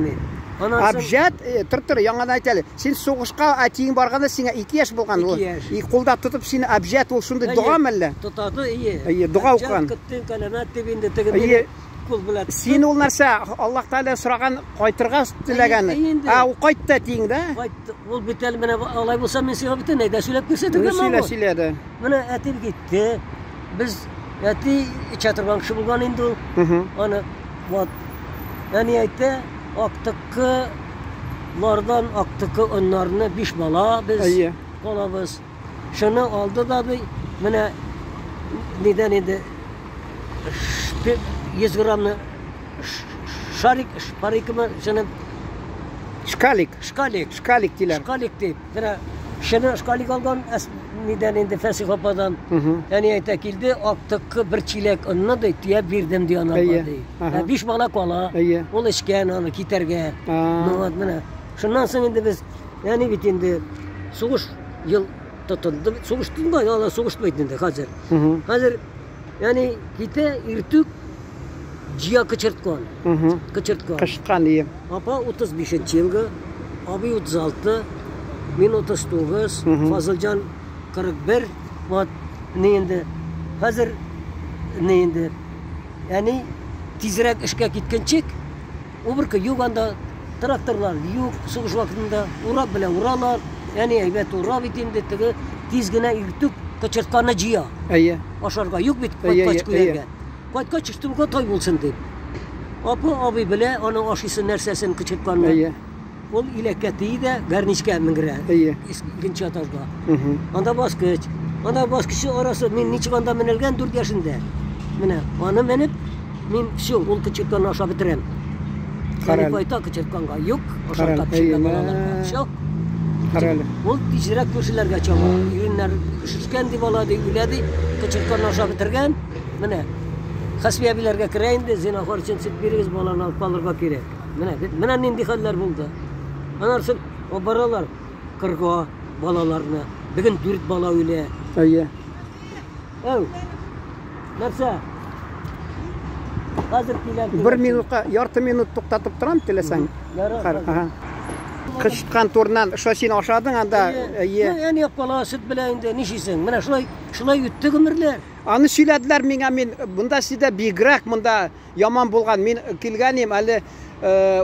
Мин. Аннан соң Абҗәт, тор, тор, яңадан әйт әле. Син сугышка әтиең барганда сиңа 2 яшь булган ул. 2 яшь. И кулда тотып сине абҗәт ул шундый Әйе, дога мәллә? Тотады, ие. Әйе, дога Абҗәт укыган. Көттең кәләмәт дип инде теге Әйе. мине кул белән тотып. Син ул нәрсә, Аллаһ Тәгалә сораган кайтырга теләгән. Әйе, инде. А, ул кайтты әтиең дә? Кайтты. Ул бит әле менә алай булса мин сиңа бөтен әйдә сөйләп күрсәтергә Сөйлә, могу. сөйлә дә. Менә әти китте. Без әти эчә торган кеше булган инде ул. Аны вот әни әйтте, актыккы лардан актыккы оннарны 5 бала без Әйе. калабыз. Шуны алды да ди, менә нидән инде 100 граммны шарик, шпарикмы, шуны Шкалик. Шкалик. Шкалик диләр. Шкалик дип. Менә шуны шкалик алган нидән инде Фәсих ападан. Әни әйтә килде, актыккы бер чиләк онны ди, төяп бирдем ди ана ди. 5 бала кала. Ул эчкән аны китәргә. Ну вот менә. Шуннан соң инде без әни бит инде сугыш ел тотынды. Сугыш тотынды, ала сугыш бит инде хәзер. Хәзер әни китә иртүк җыя кычырткан. Кычырткан. Кычыткан ие. Апа 35 елгы, абый 36, мин 39, Фазылҗан 41. Вот не инде. Хәзер не инде. Әни тизрәк эшкә киткәнчек, убырка юк анда, тракторлар юк, сугыш вакытында урак белән уралар. Әни әйбәт ура бит инде, теге тиз генә иртүк кычыртканы җыя. Әйе. Ашарга юк бит, кайткач күрергә. Кайткач өстемгә тай булсын дип. Апа абый белә, аның ашыйсы нәрсәсен кычыртканны. Әйе. Ул иләккә тии дә гарничкә менгерә. Әйе. Икенче этажга. Анда баскыч. Анда баскычы арасы мин ничек анда менелгән 4 яшендә. Менә аны менеп, мин все, ул кычыртканны ашап бетерәм. Карале. Кайта кычыртканга юк, ашарга Карале. пешергән балаларга. Все. Карале. Ул тизрәк күршеләргә чаба. Иреннәр шешкән дип ала ди, үлә ди, кычыртканны ашап бетергән. Менә Хәсби әбиләргә керә инде, зинахар өчен сөт бирегез, баланы алып калырга кирәк. Менә, менә нинди хәлләр булды. Аннан соң баралар кырга балаларны. Бүген 4 бала үлә. Әйе. Әү. Нәрсә? Хәзер киләм. Бер минутка, ярты минут туктатып торам, теләсәң. Ярар. Ага. Кычыткан турыннан шо син ашадың анда. Әйе. Әни бала сөт белән инде нишисең? Менә шулай, шулай үтте гомерләр. Аны сөйләделәр миңа, мин монда сездә бигрәк монда яман булган. Мин килгән идем әле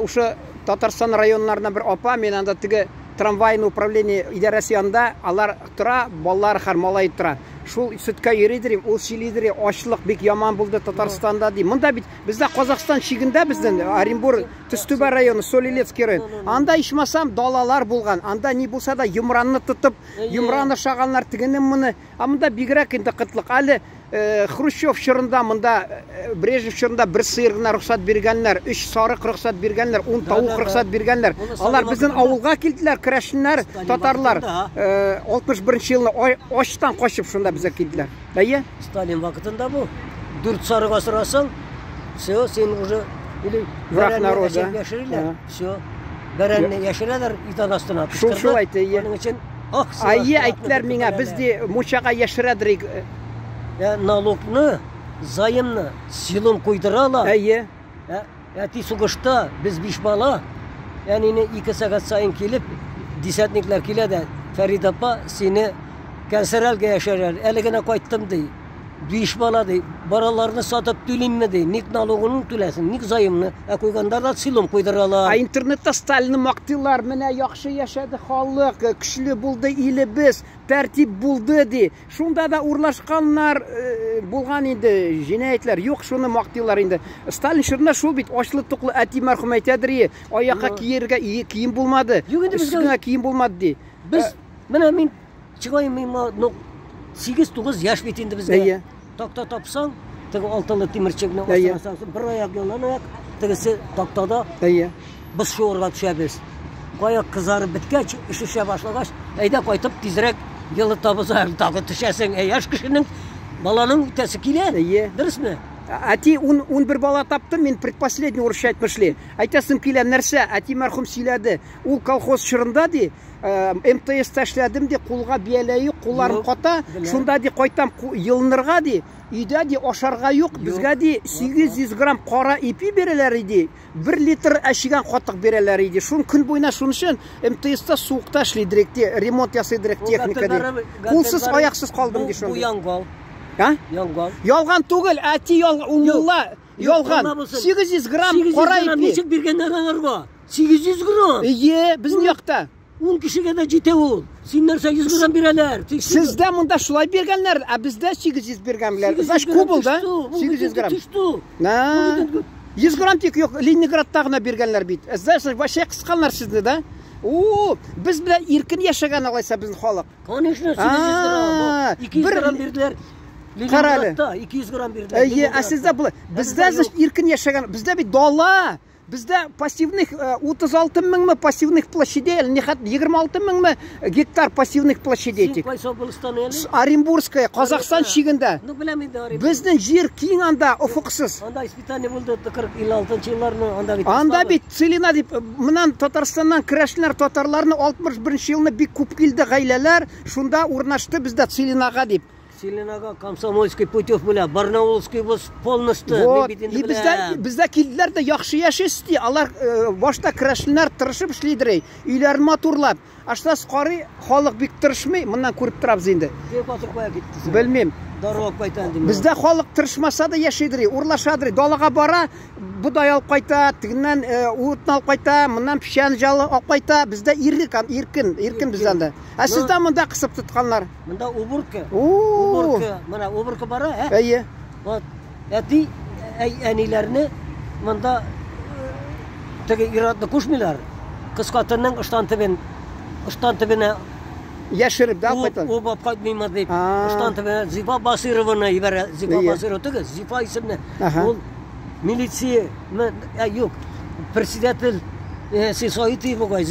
ушы Татарстан районнарына бер апа, мин анда теге трамвайный управление идарәсе янында алар тора, балалар һәр малай тора. Шул сөткә йөридер, ул сөйлидер, ачлык бик яман булды Татарстанда ди. Монда бит бездә Казахстан чигендә безнең Оренбур, Төстүбә районы, Солилецкий район. Анда ичмасам далалар булган. Анда ни булса да йомранны тотып, йомран ашаганнар, тегене моны. А монда бигрәк инде кытлык. Әле Хрущев чорында монда Брежнев чорында бер сыер гына рөхсәт биргәннәр, 3 сарык рөхсәт биргәннәр, 10 тавык рөхсәт биргәннәр. Алар безнең авылга килделәр, керәшеннәр, татарлар. 61 елны ачтан качып шунда безгә килделәр. Әйе? Сталин вакытында бу. 4 сарык асрасаң, все, син уже или враг народа. Яшериләр. Все. Бәрәнне яшерәләр итан астына. Шул шул әйтте, әйе. Аның өчен ах, Әйе, әйттеләр миңа, без ди мунчага яшерәдер. Налогны, заемны силом куйдыралар. Әйе. Әти сугышта, без 5 бала. Әнине 2 сәгать саен килеп, десятниклар килә дә, Фәрид апа, сине кәнсерәлгә яшерәр. Әле генә кайттым ди. 5 бала ди. Бараларны сатып түлимме ди. Ник налогын түләсен, ник заемны? Ә куйганда да силом куйдыралар. А интернетта Сталинны мактыйлар. Менә яхшы яшәде халык, көчле булды илебез, тәртип булды ди. Шунда да урлашканнар булган инде, җинаятьләр юк, шуны мактыйлар инде. Сталин чорында шул бит ачлы-туклы әти мәрхүм әйтәдер, аякка киергә кием булмады. Өстенә кием булмады ди. Без менә мин чыгайм, мин ну 8-9 яшь бит инде безгә. Такта тапсаң, теге алтылы тимерчекне асасаң, бер аяк ялан аяк, тегесе тактада. Без шуырга төшәбез. Каяк кызарып беткәч, шешә башлагач, әйдә кайтып тизрәк елытабыз, тагы төшәсең. Ә яшь кешенең баланың үтәсе килә. Дөресме? Әти 11 бала тапты, мин предпоследний урысча әйтмешли. Әйтәсем килә нәрсә, әти мәрхүм сөйләде. Ул колхоз чорында ди, МТСта эшләдем ди, кулга бияләй юк, кулларым ката. Шунда ди кайтам елынырга ди, өйдә ди ашарга юк, безгә ди 800 грамм кара ипи бирәләр иде, 1 литр әчегән катык бирәләр иде. Шун көн буена шуның өчен МТСта суыкта эшлидерек ди, ремонт ясыйдырык техника ди. Кулсыз, аяксыз калдым ди шунда. Бу янгал. А? Янгал. Ялган түгел, әти ялган, ул мулла ялган. 800 грамм кара ипи. Ничек биргәннәр аларга? 800 грамм. Ие, безнең якта. 10 кешегә дә җитә ул. Син нәрсә 100 грамм бирәләр? Сездә монда шулай биргәннәр, ә бездә 800 биргәннәр. Значит, күп ул да? 800 грамм. На. 100 грамм тик юк, Ленинградта гына биргәннәр бит. Значит, вообще кысканнар сезне, да? О, без белән иркен яшәгән алайса безнең халык. Конечно, 800 грамм. 200 грамм бирделәр. Ленинградта 200 грамм бирделәр. Әйе, ә сездә болай. Бездә иркен яшәгән, бездә бит дала. Бездә пассивных 36 меңме пассивных площадей, әле нихәт 26 меңме гектар пассивных площадей тик. Син кайсы областьтан әле? Оренбургская, Казахстан чигендә. Ну, беләм инде Оренбург. Безнең җир киң анда, офыксыз. Анда испытание булды 40-56 елларны, анда бит. Анда бит Целина дип, моннан Татарстаннан керәшеннәр, татарларны 61 елны бик күп килде гаиләләр, шунда урнашты бездә Целинага дип. Целинага Комсомольский путев белә, Барнаулский бус полностью. Вот. И бездә, бездә килделәр дә яхшы яшисез ди. Алар башта керәшеннәр тырышып эшлидер, өйләрен матурлап. Аштас карый, халык бик тырышмый, моннан күреп торабыз инде. Белмим. Дару алып кайтам дим. Бездә халык тырышмаса да яшидер, урлашадыр. Далага бара, бодай алып кайта, тегеннән утын алып кайта, моннан печән җалы алып кайта. Бездә ирек, иркен, иркен бездә анда. Ә сездә монда кысып тотканнар. Монда уборка. Уборка. Менә уборка бара, ә? Әйе. Вот. Әти, әниләрне монда теге ир-атны кушмыйлар. Кыз хатынның ыштан төбен, ыштан төбенә яшереп дә алып кайталар. Убап кайтмыймы дип. Ыштан төбенә Зифа Басырованы җибәрә. Зифа Басырова түгел, Зифа исемле. Ул милиция, юк, председатель сельсовета бугай.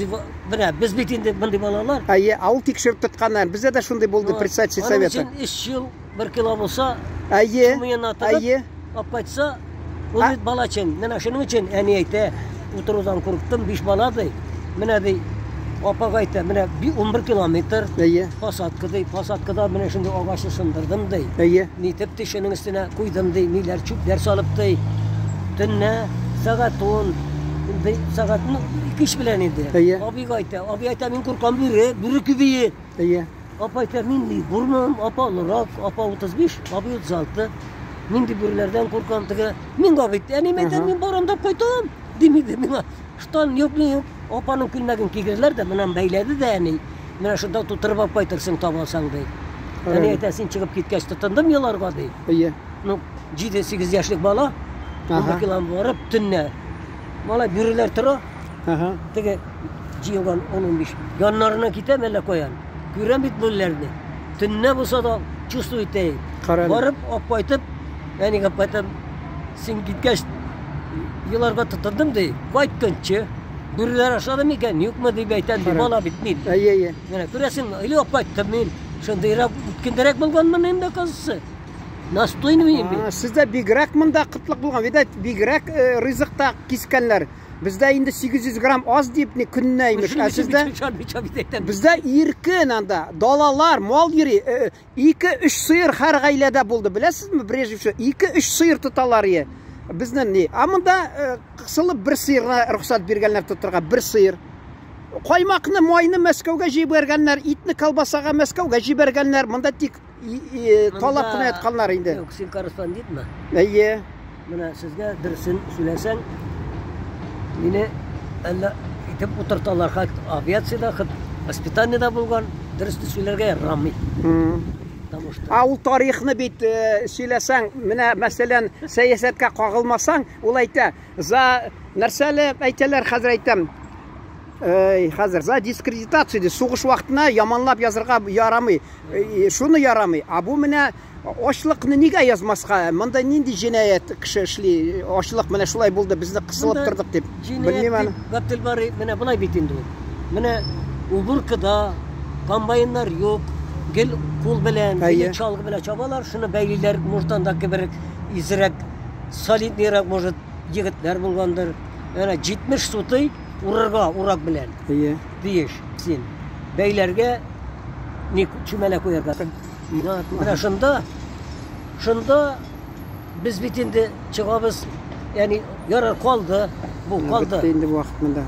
Менә без бит инде мондый балалар. Әйе, авыл тикшереп тотканнар. Бездә дә шундый булды председатель совета. Аның өчен 3 ел 1 кило булса, әйе, әйе, алып кайтса, ул бит бала өчен. Менә шуның өчен әни әйтә, утырудан курыктым, 5 бала ди. Менә ди, апага әйтә, менә 11 километр. Әйе. Посадка ди, посадкада менә шундый агачны сындырдым ди. Әйе. Нитеп тешенең өстенә куйдым ди, ниләр чүпләр салып ди. Төннә сәгать 10 сәгать кич белән инде. Абыйга әйтә, абый әйтә, мин куркам бүре, бүре күбәе. Әйе. Апа әйтә, мин ни бурмам, апа олырак, апа 35, абый 36. Мин ди бүреләрдән куркам теге. Мин абый, әнием әйтә, мин барам да кайтам. Дими ди миңа. Штан юк, ни юк. Апаның күлмәген кигерделәр дә, менә бәйләде дә әни. Менә шунда тутырып алып кайтырсың, таба алсаң ди. Әни әйтә, син чыгып киткәч тотындым еларга ди. Әйе. Ну, 7-8 яшьлек бала. Ага. Килом барып төннә. Малай бүреләр тора. Ага. Теге җыелган 10-15. Яннарына китәм әллә каян. Күрәм бит бүреләрне. Төннә булса да чувствую итәм. Барып алып кайтып, әнигә кайтам. Син киткәч еларга тотындым ди. Кайтканчы бүреләр ашады микән, юкмы дип әйтәм ди. Бала бит мин. Әйе, әйе. Менә күрәсең, или алып кайттым мин. Шундыйрак үткендерәк булганмын инде кызысы. Настойный мин. Сездә бигрәк монда кытлык булган. Видать, бигрәк ризыкта кискәннәр. Бездә инде 800 грамм аз дип ни көненә имеш. Ә сездә бездә иркен анда. Далалар, мал йөри. 2-3 сыер һәр гаиләдә булды. Беләсезме, Брежнев 2-3 сыер тоталар ие. Безнең ни? Ә монда кысылып бер сыерга рөхсәт биргәннәр тотырга, бер сыер. Каймакны, майны Мәскәүгә җибәргәннәр, итне колбасага Мәскәүгә җибәргәннәр. Монда тик талап кына ятканнар инде. Юк, син корреспондентмы? Әйе. Менә сезгә дөресен сөйләсәң, мине әллә итеп утырталар, хат авиациядә, хат воспитаниедә булган, дөресен сөйләргә ярамый. Потому что А ул тарихны бит сөйләсәң, менә мәсәлән, сәясәткә кагылмасаң, ул әйтә, за нәрсәле әйтәләр, хәзер әйтәм. Хәзер за дискредитация ди, сугыш вакытына яманлап язырга ярамый. Шуны ярамый. А бу менә ачлыкны нигә язмаска? Монда нинди җинаять кеше эшли? Ачлык менә шулай булды, безне кысылып тордык дип. Белмим аны. Габделбари менә болай бит инде ул. Менә уборкада комбайннар юк, гел кул белән, гел чалгы белән чабалар, шуны бәйлиләр, может анда кеберек изрәк, солидныйрак, может, егетләр булгандыр. Менә 70 сутый урырга урак белән. Әйе. Тиеш син. Бәйләргә ни чүмәлә куярга. Менә шунда, шунда без бит инде чыгабыз, ягъни ярар калды, бу калды. Бетте инде вакыт монда.